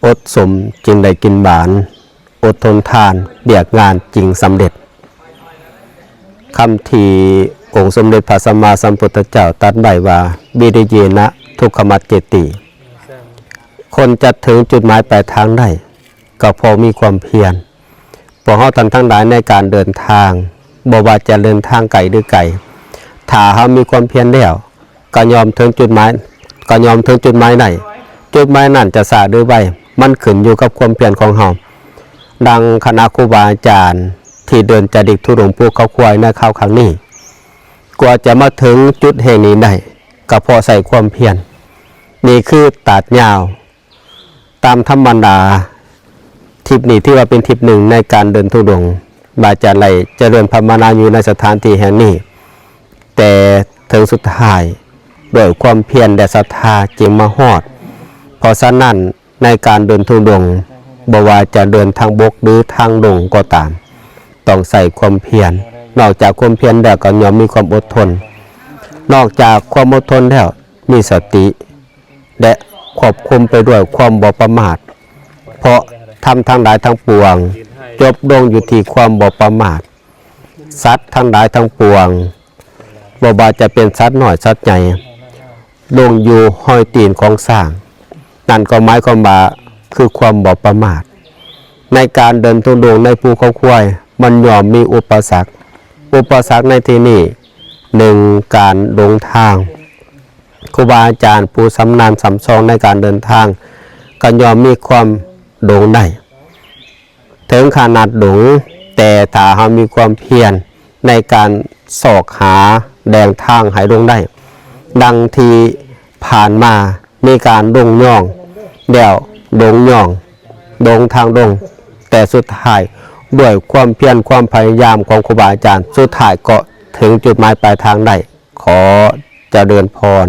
ອົດສົມຈຶ່ງໄດ້ກິນຫວານ, ອົດທົນທານວຽກງານຈຶ່ງສຳເລັດ. ຄຳທີ່ອົງສົມເດັດພະສຳມາສຳພຸດທະເຈົ້າຕັດໄວ້ວ່າ ວິລິເຍນະທຸກຂະມັດເຈຕິ. ຄົນຈະເຖິງຈຸດໝາຍປາຍທາງໄດ້ ກໍເພາະມີຄວາມພຽນ. ພວກເຮົາທ່ານທັງຫຼາຍໃນການເດີນທາງ, ບໍ່ວ່າຈະເດີນທາງໃກ້ຫຼືໄກ, ຖ້າເຮົາມີຄວາມພຽນແລ້ວ, ກໍຍ່ອມເຖິງຈຸດໝາຍ, ກໍຍ່ອມເຖິງຈຸດໝາຍໄດ້. ຈຸດໝາຍນັ້ນຈະຊ້າຫຼືໄວ, ມັນຂຶ້ນຢູ່ກັບຄວາມພຽນຂອງເຮົາ. ດັ່ງຄະນະຄູບາອາຈານທີ່ເດີນຈາລິກທຸດົງພູເຂົາຄວາຍໃນຄາວຄັ້ງນີ້, ກວ່າຈະມາເຖິງຈຸດແຫ່ງນີ້ໄດ້, ກໍເພາະໃຊ້ຄວາມພຽນ. ນີ້ຄືຕາດຍາວ. ຕາມທຳມະດາ, ທຣິບນີ້ຖືວ່າເປັນທຣິບໜຶ່ງໃນການເດີນທຸດົງ. ອາຈານໄດ້ຈະເລີນພາວະນາຢູ່ໃນສະຖານທີ່ແຫ່ງນີ້, ແຕ່ເຖິງສຸດທ້າຍ, ດ້ວຍຄວາມພຽນ ແລະ ສັດທາຈຶ່ງມາຮອດ. ເພາະສະນັ້ນ, ໃນການເດີນທຸດົງ, ບໍ່ວ່າຈະເດີນທາງບົກ ຫຼື ທາງລົງກໍຕາມ, ຕ້ອງໃຊ້ຄວາມພຽນ. ນອກຈາກຄວາມພຽນແລ້ວ, ກໍຍ່ອມມີຄວາມອົດທົນ. ນອກຈາກຄວາມອົດທົນແລ້ວ, ມີສະຕິ ແລະ ຄວບຄຸມໄປດ້ວຍຄວາມບໍ່ປະໝາດ, ເພາະທຳທັງຫຼາຍທັງປວງຈົບລົງຢູ່ທີ່ຄວາມບໍ່ປະໝາດ. ສັດທັງຫຼາຍທັງປວງ, ບໍ່ວ່າຈະເປັນສັດນ້ອຍສັດໃຫຍ່, ລົງຢູ່ຮອຍຕີນຂອງຊ້າງ, ນັ້ນກໍໝາຍຄວາມວ່າຄືຄວາມບໍ່ປະໝາດ. ໃນການເດີນທຸດົງໃນພູເຂົາຄວາຍ, ມັນຍ່ອມມີອຸປະສັກ. ອຸປະສັກໃນທີ່ນີ້, ໜຶ່ງ ການຫຼົງທາງ. ຄູບາອາຈານຜູ້ຊຳນານຊ່ຳຊອງໃນການເດີນທາງ ກໍຍ່ອມມີຄວາມຫຼົງໄດ້. ເຖິງຂະໜາດຫຼົງ, ແຕ່ຖ້າເຮົາມີຄວາມພຽນໃນການຊອກຫາແຫຼ່ງທາງໃຫ້ຫຼົງໄດ້, ດັ່ງທີ່ຜ່ານມາມີການຫຼົງຍ່ອງ, ແລ້ວຫຼົງຍ່ອງ, ຫຼົງທາງລົງ, ແຕ່ສຸດທ້າຍ, ດ້ວຍຄວາມພຽນຄວາມພະຍາຍາມຂອງຄູບາອາຈານ, ສຸດທ້າຍກໍເຖິງຈຸດໝາຍປາຍທາງໄດ້. ຂໍຈະເລີນພອນ.